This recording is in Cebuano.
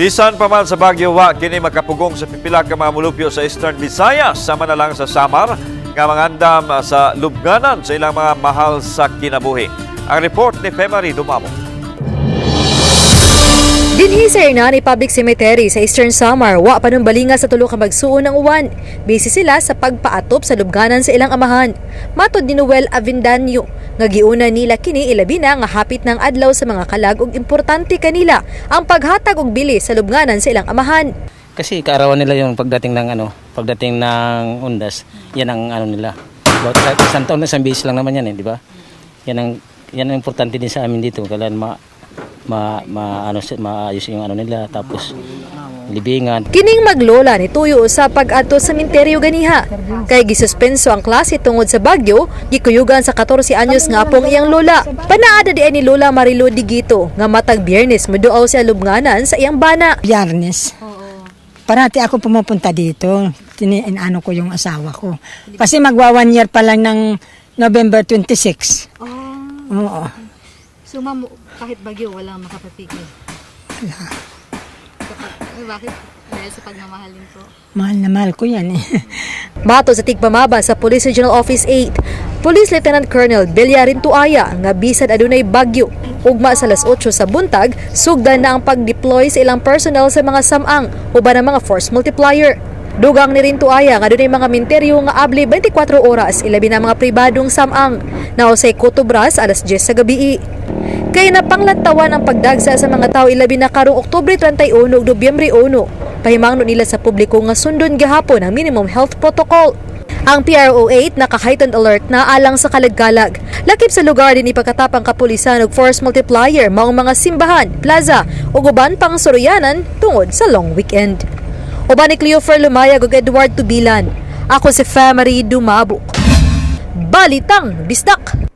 Bisan pa man sa bagyo, wa kini makapugong sa pipila ka mga mulupyo sa Eastern Visayas, sama na lang sa Samar, nga mangandam sa lubnganan sa ilang mga mahal sa kinabuhi. Ang report ni Femary Dumabo. Dinhi sa Hernani Public Cemetery sa Eastern Samar, wa panumbalinga sa tulo ka magsuon ang uwan. Busy sila sa pagpaatop sa lubganan sa ilang amahan. Matod ni Noel Avendaño, nga giuna nila kini ilabi na nga hapit ng adlaw sa mga kalag ug importante kanila ang paghatag og bili sa lubnganan sa ilang amahan. Kasi kaarawan nila yung pagdating ng ano, pagdating ng Undas, yan ang ano nila. About isang taon na isang beses lang naman yan eh, di ba? Yan ang importante din sa amin dito, kailangan ma ma, ma ano maayos yung ano nila, tapos libingan. Kining maglola ni tuyo sa pag-adto sa minteryo ganiha. Kay gisuspenso ang klase tungod sa bagyo, gikuyugan sa 14 anyos nga apong iyang lola. Panaada di ay ni Lola Marilo Digito nga matag Biyernes moduaw siya lubnganan sa iyang bana. Biyernes. Parati ako pumupunta dito. Tiniano ko yung asawa ko. Kasi magwa one year pa lang ng November 26. Oh. Oo. So ma'am, kahit bagyo, walang makapapigil? Wala. Kapag, eh, bakit? Dahil sa pagmamahal din po. Mahal na mahal ko yan eh. Mato sa tigpamaba sa Police Regional Office 8, Police Lieutenant Colonel Belia Rintuaya nga bisan adunay bagyo. Ugma sa alas 8 sa buntag, sugdan na ang pag-deploy sa ilang personnel sa mga samang uban ang mga force multiplier. Dugang ni Rintuaya nga adunay mga minteryo nga abli 24 oras, ilabi na mga pribadong samang. Naosay kotobras alas 10 sa gabi. Kay napanglantawan ang pagdagsa sa mga tao ilabi na karong Oktubre 31 ug Nobyembre 1. Pahimangno nila sa publiko nga sundon gihapon ang minimum health protocol. Ang PRO8 naka-heightened alert na alang sa kalagkalag. Lakip sa lugar din ipakatapang kapulisan ug force multiplier maong mga simbahan, plaza ug uban pang suruyanan tungod sa long weekend. Uban ni Cleofer Lumayag ug Edward Tubilan. Ako si Famary Dumabok. Balitang Bisdak!